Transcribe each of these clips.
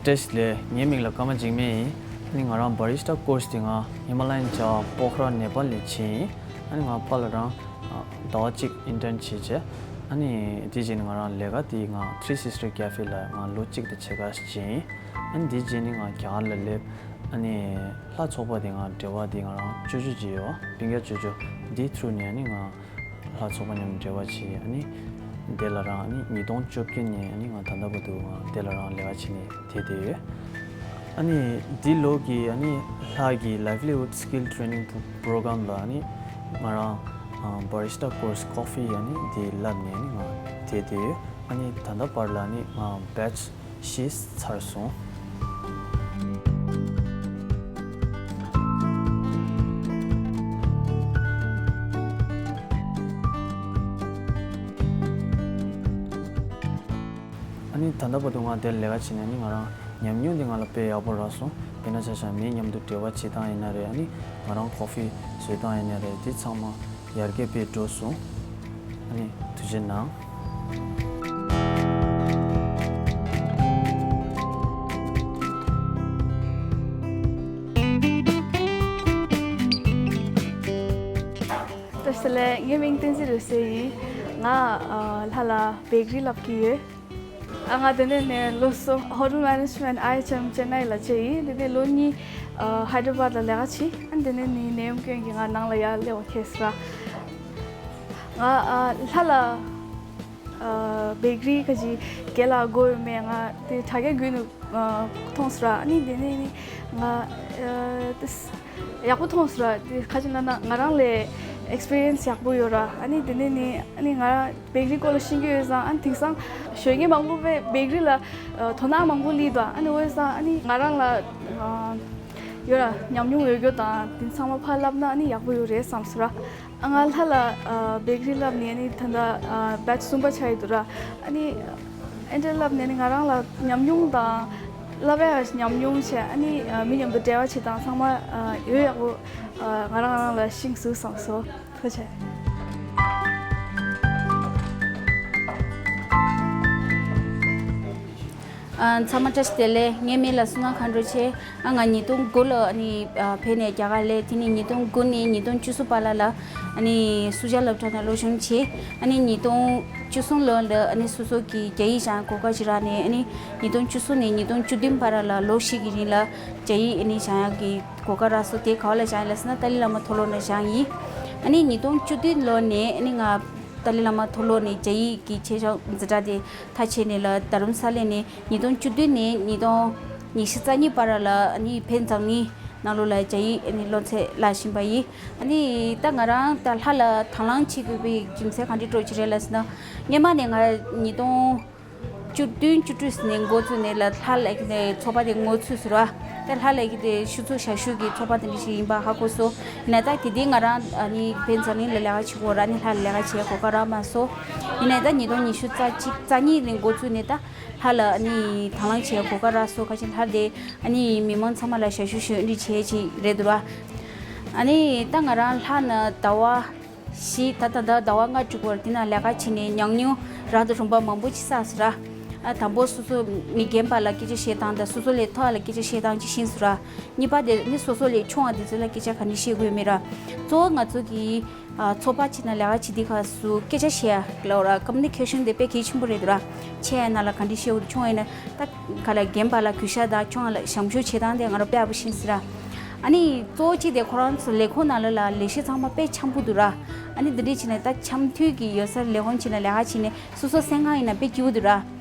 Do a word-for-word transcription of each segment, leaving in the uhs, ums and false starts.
བཀྲ་ཤིས་བདེ་ལེགས། ངའི་མིང་ལ་ཀརྨ་འཇིགས་མེད་ཡིན། ཨ་ནི་ང་རང་Barista Course་དེ་ང་ཧི་མ་ལ་ཡན་ཇ་པོ་ཁ་ར་ནེ་པཱལ་ནས་ཕྱིན་ཡིན། ཨ་ནི་ང་ཕར་ལ་རང་ཟླ་བ་གཅིག་intern་བྱས་བྱས། ཨ་ནི་དེ་རྗེས་ནས་ང་རང་ལས་ཀ་དེ་ང་Three Sister Cafe་ལ་ང་ལོ་གཅིག་དང་ཕྱེད་ཀ་ཞིག་བྱས་ཡིན། ཨ་ནི་དེ་རྗེས་ནས་ང་རྒྱ་གར་ལ་སླེབས། ཨ་ནི་ལྷ་ཚོགས་པ་དེ་ང་འབྲེལ་བ་དེ་ང་རང་ཅོ་ཅོ་ཅིག་ཡོད། སྤུན་ཀྱག་ཅོ་ཅོ་དེའི་through་ནས་ཨ་ནི་ང་ལྷ་ཚོགས་པ་མཉམ་འབྲེལ་བ་བྱས། ཨ་ནི་དེ་ལ་རང་ཨ་ནི་ཉིས་སྟོང་བཅོ་བརྒྱད་ནས་ཨ་ནི་ང་ད་ལྟ་བར་དུ་ང་དེ་ལ་རང་ལས་ཀ་བྱས་ནས་བསྡད་བསྡད་ཡོད། ཨ་ནི་འདི་ལོ་གི་ཨ་ནི་ལྷ་གི་Livelihood Skill Training Pro- Program་ལ་ཨ་ནི་ང་རང་ཨ་Barista Course Coffee་ཨ་ནི་དེ་བསླབ་ནས་ཨ་ནི་ང་བསྡད་བསྡད་ཡོད། ཨ་ནི་ད་ལྟ་བར་ལ་ཨ་ནི་ང་batch་བཞི་ཚར་སོང་། ཨ་ནི་ད་ལྟ་བར་དུ་ང་དེར་ལས་ཀ་བྱས་ནས་ཨ་ནི་ང་རང་ཉམས་མྱོང་འདི་ང་ལ་དཔེ་ཡག་པོ་རག་སོང་། དཔེར་ན་ཆ་བཞག་མི་མཉམ་དུ་འབྲེལ་བ་བྱེད་སྟངས་ཡིན་ན་རེད། ཨ་ནི་ང་རང་coffee་བཟོ་སྟངས་ཡིན་ན་རེད། དེ་ཚང་མ་ཡར་རྒྱས་དཔེ་འགྲོ་སོང་། ཨ་ནི་ཐུགས་རྗེ་གནང་། བཀྲ་ཤིས་བདེ་ལེགས། ངའི་མིང་བསྟན་འཛིན་རུ་སེ་ཡིན། ང་ཨ་ལྷ་ལ་bakery་བསླབ་ཀྱི་ཡོད། ཨ་ང་དེ་ནས་ནས་ལོ་གསུམ་Hotel Management I H M Chennai་ལ་བྱས་ཡིན། དེ་ནས་ལོ་གཉིས་ཨ་Hyderabad་ལ་ལས་ཀ་བྱས། ཨ་དེ་ནས་ནི་ནད་ཡམས་སྐྱོན་གྱིས་ང་ནང་ལ་ཡར་སླེབས་པ་ཁེལ་སོང་། ང་ཨ་ལྷ་ལ་ཨ་bakery་ཁ་ཅིག་རྒྱལ་ལ་དགོས་ཡོད་མེད་ང་དེ་དྲ་རྒྱ་བརྒྱུད་ནས་ཨ་མཐོང་སོང་ར། ཨ་ནི་དེ་ནས་ནི་ང་ཨ་དེ་ཡག་པོ་མཐོང་སོང་ར། དེ་ཁ་ཅིག་ལབ་ན་ང་རང་ལས་experience་ཡག་པོ་ཡོད་ར། ཨ་ནི་དེ་ནས་ནི་ཨ་ནི་ང་རང་bakery་སྐོར་ལ་ཤེས་ཀྱི་ཡོད་ཙང་། ཨ་ནི་དེང་སང་གཞོན་སྐྱེས་མང་པོ་བས་bakery་ལ་ཨ་དོ་སྣང་མང་པོ་སླེབས་འདུག་ཨ་ནི་འོན་ཙང་ཨ་ནི་ང་རང་ལ་ཨ་ཡོད་ར་ཉམས་མྱོང་ཡོད་རྒྱུ་དང་དེ་ཚང་མ་ཕར་བསླབ་ན་ཨ་ནི་ཡག་པོ་ཡོད་རེད་བསམ་སོང་ར། ཨ་ང་ལྷ་ལ་ཨ་bakery་བསླབ་ནས་ཨ་ནི་ད་ལྟ་ཨ་batch་གསུམ་པ་ཆགས་ཡོད་འདུག་ར། ཨ་ནི་ཨེ་འདྲ་བསླབ་ནས་ཨ་ནི་ང་རང་ལ་ཉམས་མྱོང་དང་བསླབ་ཡ་ཉམས་མྱོང་བྱས། ཨ་ནི་ཨ་མི་མཉམ་དུ་འབྲེལ་བ་བྱེད་སྟངས་ཚང་མ་ཨ་ཡོད་ཡག་པོ་ཨ་ང་རང་རང་ལ་ཤེས་སོང་བསམ་སོང་། ཐུགས་རྗེ་ཆེ། ཨ་ཚང་མ་བཀྲ་ཤིས་བདེ་ལེགས། ངའི་མིང་ལ་བསོད་ནམས་མཁའ་འགྲོ་ཆེ། ཨ་ང་ཉིས་སྟོང་དགུ་ལོ་ཨ་ནི་ཨ་ཕེབས་ནས་རྒྱ་གར་སླེབས། དེ་ནས་ཉིས་སྟོང་དགུ་ནས་ཉིས་སྟོང་བཅུ་གསུམ་བར་ལ་ལ་ཨ་ནི་སུ་ཇཱ་སློབ་གྲྭ་ནང་སློབ་སྦྱོང་བྱས། ཨ་ནི་ཉིས་སྟོང་བཅུ་གསུམ་ལོ་ལ་ཨ་ནི་སོ་སོ་གི་རྒྱ་ཡིག་སྦྱང་གོ་སྐབས་ཅིག་རག་ནས། ཨ་ནི་ཉིས་སྟོང་བཅུ་གསུམ་ནས་ཉིས་སྟོང་བཅུ་བདུན་བར་ལ་ལོ་བཞི་གི་རིང་ལ་རྒྱ་ཡིག་ཨ་ནི་སྦྱང་ཡག་གི་གོ་སྐབས་རག་སོང་། དེ་ག་བ་ལ་སྦྱངས་ཡིན་ལབ་ཟེར་ན་ཏཱ་ལའི་བླ་མ་མཐོ་སློབ་ནང་སྦྱངས་ཡིན། ཨ་ནི་ཉིས་སྟོང་བཅུ་བདུན་ལོ་ནས་ཨ་ནི་ང་ཏཱ་ལའི་བླ་མ་མཐོ་སློབ་ནས་རྒྱ་ཡིག་གི་ཆེད་སྦྱོང་འཛིན་གྲྭ་དེ་མཐར་ཕྱིན་ནས་ལ་རྡ་རམ་ས་ལ་ནས་ཉིས་སྟོང་བཅུ་བདུན་ནས་ཉིས་སྟོང་ཉི་ཤུ་རྩ་གཉིས་བར་ལ་ཨ་ནི་བོད་འཛམ་གླིང་ནང་ལོགས་ལ་རྒྱ་ཡིག་ཨ་ནི་སློབ་ཚན་བསླབ་བཞིན་པ་ཡིན། ཨ་ནི་ད་ང་རང་ད་ལྷ་ལ་དང་བླངས་བྱེད་དགོས་པའི་རྒྱུ་མཚན་ག་འདྲ་འདྲ་ཅིག་རེད་ལབ་ཟེར་ན། སྔོན་མ་ནས་ང་ཉིས་སྟོང་བཅུ་བདུན་བཅུ་དྲུག་ནས་འགོ་བཙུགས་ནས་ལ་ལྷ་ལས་ཀྱི་དེ་ཚོགས་པ་དེ་འགོ་ཚུགས་ཟེར་བ། ད་ལྷ་ལས་ཀྱི་དེ་ཆུ་ཚོད་ཞབས་ཞུ་གི་ཚོགས་པ་དེ་འདྲ་ཞིག་ཡིན་པ་ཧ་གོ་སོང་། ཡིན་ན་ད་དེ་དུས་ང་རང་ཨ་ནི་བོད་འཛམ་གླིང་ལ་ལས་ཀ་བྱེད་དགོས་ར། ཨ་ནི་ལྷ་ལ་ལས་ཀ་བྱེད་གོ་སྐབས་རག་མ་སོང་། ཡིན་ན་ད་ཉིས་སྟོང་ཉི་ཤུ་རྩ་གཅིག་རྩ་གཉིས་ནས་འགོ་བཙུགས་ནས་ད་ལྷ་ལ་ཨ་ནི་དང་བླངས་བྱེད་གོ་སྐབས་རག་སོང་། ཁ་ཅིག་ལྷ་དེ་ཨ་ནི་མི་མང་ཚང་མ་ལ་ཞབས་ཞུ་ཞུ་འདི་བྱེད་ཅིག་རེད་འདུག་ར། ཨ་ནི་ད་ང་རང་ལྷ་ན་ཟླ་བ་བཞི་ད་ལྟ་ཟླ་བ་ལྔ་དྲུག་བར་དེ་ན་ལས་ཀ་བྱས་ནས་ཉམས་མྱོང་རག་དང་རུམ་པ་མང་པོ་ཅིག་བསགས་སོང་ར། ཨ་དང་པོ་སོ་སོ་མི་རྒན་པ་ལ་སྐད་ཆ་བཤད་སྟངས་དང་སོ་སོ་ལས་མཐོ་བ་ལ་སྐད་ཆ་བཤད་སྟངས་ཅིག་ཤེས་སོང་ར། གཉིས་པ་དེ་ནི་སོ་སོ་ལས་ཆུང་བ་དེ་ཚོ་ལ་སྐད་ཆ་ག་འདྲ་བཤད་དགོས་མེད་ར། གཙོ་བོ་ང་ཚོ་གི་ཨ་ཚོགས་པ་ཅིག་ན་ལས་ཀ་བྱེད་དུས་སྐབས་སུ་སྐད་ཆ་བཤད་ཡ་ལབ་ར། ཀམ་མུ་ནི་ཀེ་ཤན་དེ་དཔེ་གལ་ཆེན་པོ་རེད་འདུག་ར། ཆེ་ཡ་ན་ལ་ག་འདྲ་བཤད་དགོས་རེད། ཆུང་བ་ཡིན་ན་ད་ག་ལ་རྒན་པ་ལ་གུས་ཞབས་དང་ཆུང་བ་ལ་བྱམས་སྐྱོང་བྱེད་སྟངས་དེ་ང་རང་དཔེ་ཡག་པོ་ཤེས་སོང་ར། ཨ་ནི་གཙོ་བོ་གཅིག་དེ་ཁོ་རང་ཚོ་ལས་ཁུངས་ནང་ལོགས་ལ་ལས་བྱེད་ཚང་མ་དཔེ་འཆམ་པོ་འདུག་ར། ཨ་ནི་འདི་འདྲས་བྱས་ནས་ད་འཆམ་མཐུན་གྱི་ཡོད་སར་ལས་ཁུངས་བྱས་ནས་ལས་ཀ་བྱས་ནས་སོ་སོ་སེམས་ཁམས་ཡིན་ན་དཔེ་སྐྱིད་པོ་འདུག་ར།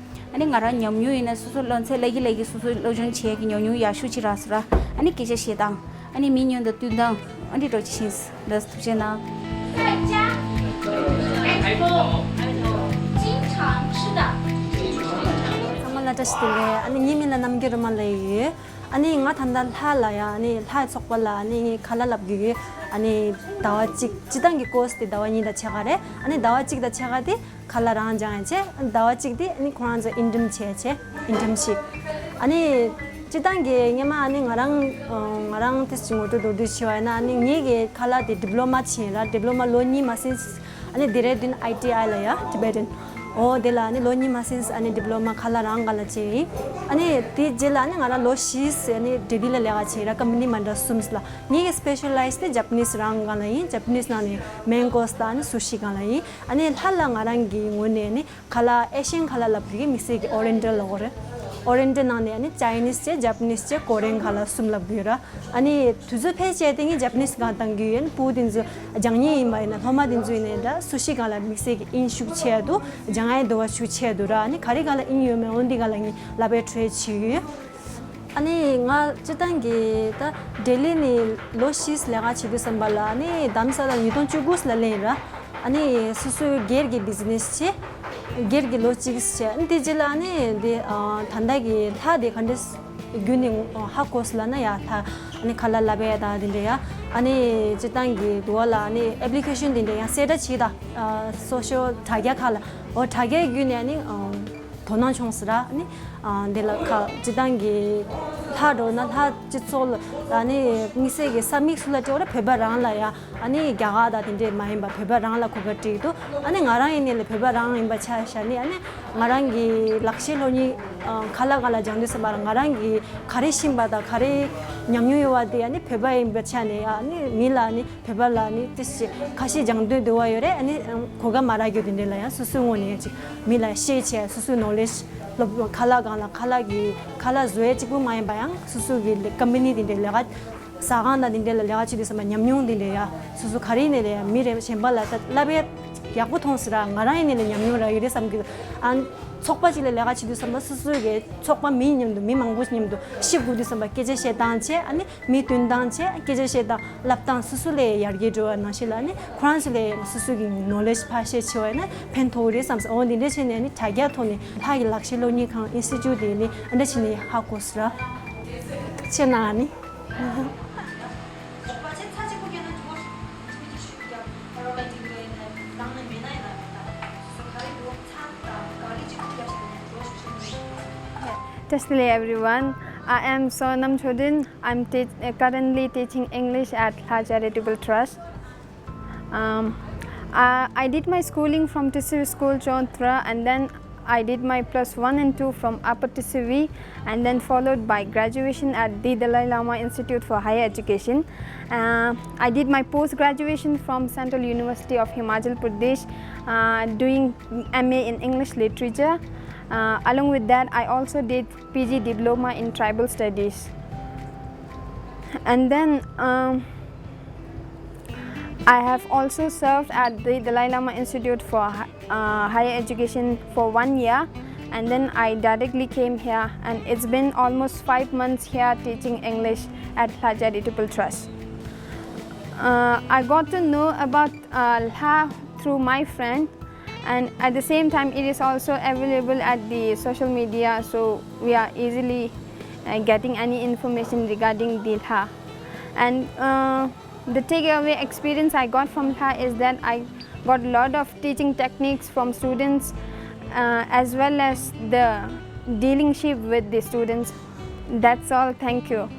ཨ་ནི་ང་རང་ཉམས་མྱོང་ཡིན་ན་སོ་སོ་སློབ་ཚན་སླ་གི་སླ་གི་སོ་སོ་སློབ་སྦྱོང་བྱེད་ཀྱི་ཉམས་མྱོང་ཡག་ཤོས་ཅིག་རག་སོང་ར། ཨ་ནི་སྐད་ཆ་བཤད་སྟངས། ཨ་ནི་མི་མཉམ་དུ་བསྟུན་སྟངས། ཨ་འདི་འདྲ་ཅིག་ཤེས་སོང་། ལགས་སོ། ཐུགས་རྗེ་གནང་། 在家，哎，经常吃的。བཀྲ་ཤིས་བདེ་ལེགས། ཨ་ནི་ངའི་མིང་ལ་རྣམ་རྒྱལ་རོལ་མ་ལབ་ཡོད། ཨ་ནི་ང་ད་ལྟ་ལྷ་ལ་ཡ། ཨ་ནི་ལྷ་ཚོགས་པ་ལ་ཨ་ནི་ངས་ཁ་ལག་ལབ་གི་ཡོད། ཨ་ནི་ཟླ་བ་གཅིག་སྤྱིར་བཏང་གི་ཀོར་སི་དེ་ཟླ་བ་གཉིས་དང་ཕྱེད་ཀ་རེད། ཨ་ནི་ཟླ་བ་གཅིག་དང་ཕྱེད་ཀ་དེ་ཁ་ལག་རང་སྦྱང་ཡ་བྱས། ཟླ་བ་གཅིག་དེ་ཨ་ནི་ཁོ་རང་ཚོ་ཨིན་ཊརན་བྱས་བྱས། ཨིན་ཊརན་ཤིབ། ཨ་ནི་སྤྱིར་བཏང་གི་སྔོན་མ་ཨ་ནི་ང་རང་ང་རང་ཏོག་ཙམ་ངོ་སྤྲོད་མདོར་བསྡུས་བྱས་པ་ཡིན་ན། ཨ་ནི་ངེད་ཀྱི་ཁ་ལག་དེ་ཌི་པི་ལོ་མ་བྱས་ར། ཌི་པི་ལོ་མ་ལོ་གཉིས་མ་ཟིན། ཨ་ནི་དེ་རེད་དུས་ཨའི་ཊི་ཨའི་ལ་ཡ། Tibetan། འོ་དེ་ལ་ཨ་ནི་ལོ་གཉིས་མ་ཟིན་ཨ་ནི་ཌི་པི་ལོ་མ་ཁ་ལག་རང་སྒང་ལ་བྱས་ཡིན། ཨ་ནི་དེ་རྗེས་ལ་ཨ་ནི་ང་རང་ལོ་བཞི་ཙམ་ཨ་ནི་ལྡི་ལི་ལ་ལས་ཀ་བྱས་ར། ཀམ་པ་ནི་མ་འདྲ་གསུམ་ལ། ངེད་ཀྱི་སི་པེ་ཤ་ལའི་ཛི་དེ་ཇ་པ་ནིས་རང་སྒང་ལ་ཡིན། ཇ་པ་ནིས་ནང་ནས་མེན་ཀོར་སི་དང་ཨ་ནི་སུ་ཤི་སྒང་ལ་ཡིན། ཨ་ནི་ལྷ་ལ་ང་རང་གི་ངོས་ནས་ཨ་ནི་ཁ་ལག་ཨེ་ཤི་ཡན་ཁ་ལག་ལབ་གི་དམིགས་བསལ་གྱི་ཨོ་རི་ཡེན་ཊལ་ལབ་དགོས་རེད། ཨོ་རི་ཡེན་ཊལ་ནང་ནས་ཨ་ནི་ཅའི་ནིས་བྱས། ཇ་པ་ནིས་བྱས། ཀོ་རི་ཡན་ཁ་ལག་གསུམ་ལབ་གི་ཡོད་ར། ཨ་ནི་དུས་ཚོད་ཕལ་ཆེར་དེ་ངས་ཇ་པ་ནིས་སྒང་བཏང་གི་ཡོད། ཨ་ནི་ཕྲུ་གུ་དེ་ཚོ་སྦྱང་མཁན་ཡིན་པ་ཡིན་ན། སློབ་མ་དེ་ཚོ་ཡིན་ནའི་འདྲ། སུ་ཤི་སྒང་ལ་དམིགས་བསལ་གྱི་དབྱིངས་ཤུགས་ཆེ་འདུག་སྦྱང་ཡའི་འདོད་པ་ཤུགས་ཆེ་འདུག་ར། ཨ་ནི་ག་རེ་སྒང་ལ་དབྱིངས་ཡོད་མེད་འོ་འདི་སྒང་ལ་ངས་ལབ་པའི་ཁྲལ་བྱེད་ཀྱི་ཡོད། ཨ་ནི་ང་སྤྱིར་བཏང་གི་ད་ལྡི་ལི་ནས་ལོ་བཞི་ལས་ཀ་བྱེད་དུས་ཙམ་པ་ལ། ཨ་ནི་རྡ་རམ་ས་ལ་ཉིས་སྟོང་བཅུ་དགུ་ལ་སླེབས་ཡིན་ར། ཨ་ནི་སོ་སོའི་སྒེར་གྱི་བི་ཛི་ནེ་སི་བྱས། སྒེར་གྱི་ལོ་གཅིག་བྱས། ཨ་ནི་དེ་རྗེས་ལ་ཨ་ནི་འདི་ཨ་ད་ལྟ་གི་ལྷ་དེ་ག་འདྲས་བརྒྱུད་ནས་ཧ་གོ་སོང་ལབ་ན་ཡ། ལྷ་ཨ་ནི་ཁ་ལག་ལབ་ཡ་དང་དེ་འདྲས་ཡ། ཨ་ནི་སྤྱིར་བཏང་གི་འདུག་བ་ལ། ཨ་ནི་ཨེབ་ལི་ཀེ་ཤན་དེ་འདྲས་ཡང་གསལ་བསྒྲགས་བྱས་དང་། ཨ་སོ་ཤལ་དྲ་རྒྱ་ཁག་ལ། འོ་དྲ་རྒྱ་བརྒྱུད་ནས་ཨ་ནི་ཨ་དོ་སྣང་བྱུང་ཟེར་ར། ཨ་ནི་ཨ་འདི་ལ་ཁ་སྤྱིར་བཏང་གི་ལྷ་འགྲོ་ན་ལྷ་སྤྱི་ཚོགས་ལ་ཨ་ནི་དམིགས་བསལ་གྱི་ས་མིག་སུ་ལ་སྤྲད་པ་ར། བོད་པ་རང་ལ་ཡ། ཨ་ནི་རྒྱ་གར་དང་དེ་འདྲས་མ་ཡིན་པ་བོད་པ་རང་ལ་གོ་སྐབས་སྤྲད་འདུག་ཨ་ནི་ང་རང་ཡིན་ནའི་ལས་བོད་པ་རང་ཡིན་པ་ཆ་བཞག་ནས། ཨ་ནི་ང་རང་གི་ལག་ཤེས་སློབ་གཉེར་ཁ་ལག་སྒང་ལ་སྦྱང་དུས་ཙམ་པ་ལ་ང་རང་གི་ག་རེ་ཤེས་པ་དང་ག་རེ་ཉམས་མྱོང་ཡོད་པ་དེ་ཨ་ནི་བོད་པ་ཡིན་པ་ཆ་ནས། ཨ་ནི་མི་ལ་ཨ་ནི་བོད་པ་ལ་ཨ་ནི་ཏོག་ཙམ་ཁ་ཤས་སྦྱང་འདོད་འདུག་བ་ཡོད་རེད། ཨ་ནི་གོ་སྐབས་མ་རག་རྒྱུ་དེ་འདྲས་ལ་ཡང་སོ་སོའི་ངོས་ནས་ཅིག་མི་ལ་ཤེར་བྱས། སོ་སོའི་ནོ་ལེཇ་སློབ་ཁ་ལག་སྒང་ལ། ཁ་ལག་གི་ཁ་ལག་བཟོ་ཡས་གཅིག་པུ་མ་ཡིན་པ་ཡང་སོ་སོ་གི་ཀམ་པ་ནི་དེ་འདྲས་ལས་ཀ་ཟ་ཁང་དང་དེ་འདྲས་ལ་ལས་ཀ་བྱེད་དུས་ཙམ་པ་ཉམས་མྱོང་དེ་འདྲས་ཡ། སོ་སོ་ག་རེ་ནས་ལས་མི་རེ་གཞན་པ་ལ་ད་བསླབ་ཡས་ཡག་པོ་མཐོང་ཟེར་ར། ང་རང་ཡིན་ནའི་ལས་ཉམས་མྱོང་རག་ཡོད་རེད་བསམ་གི། ཨ་ཚོགས་པ་གཅིག་ལ་ལས་ཀ་བྱེད་དུས་ཙམ་པ་སོ་སོ་གི་ཚོགས་པ་མི་མཉམ་དུ་མི་མང་པོ་མཉམ་དུ་ཤེས་དགོས་དུས་ཙམ་པ་སྐད་ཆ་བཤད་སྟངས་བྱས། ཨ་ནི་མི་བསྟུན་སྟངས་བྱས། སྐད་ཆ་བཤད་སྟངས་ལབ་སྟངས་སོ་སོ་ལས་ཡར་རྒྱས་འགྲོ་བ་ནང་བཞིན་ལ། ཨ་ནི་ཁོ་རང་ཚོ་ལས་སོ་སོ་གི་ནོ་ལེཇ་ཕར་ཤེར་བྱེད་པ་ཡིན་ན་ཕན་ཐོགས་རེད་བསམ་སོང་། འོ་འདི་འདྲ་བྱས་ནས་ཨ་ནི་དྲ་རྒྱ་ཐོག་ནས་ལྷ་ཡི་ལག་ཤེས་སློབ་གཉེར་ཁང་ཨིན་སི་ཊི་ཊུཊ་དེ་ནི་ཨ་འདྲ་བྱས་ནས་ཧ་གོ་སོང་ར། ཁྱེད་ན་ཨ་ནི། Tesla everyone. I am Sonam Chodin. I'm te- uh, currently teaching English at Lha Charitable Trust. Um, I, I did my schooling from Tisivi School, Chonthra, and then I did my plus one and two from Upper Tisivi, and then followed by graduation at the Dalai Lama Institute for Higher Education. Uh, I did my post graduation from Central University of Himachal Pradesh, uh, doing M A in English Literature. Uh, along with that, I also did P G Diploma in Tribal Studies. And then um, I have also served at the Dalai Lama Institute for uh, Higher Education for one year, and then I directly came here, and it's been almost five months here teaching English at Lha Charitable Trust. Uh, I got to know about uh, Lha through my friend, and at the same time, it is also available at the social media, so we are easily uh, getting any information regarding the Lha. And uh, the takeaway experience I got from Lha is that I got a lot of teaching techniques from students, uh, as well as the dealingship with the students. That's all. Thank you.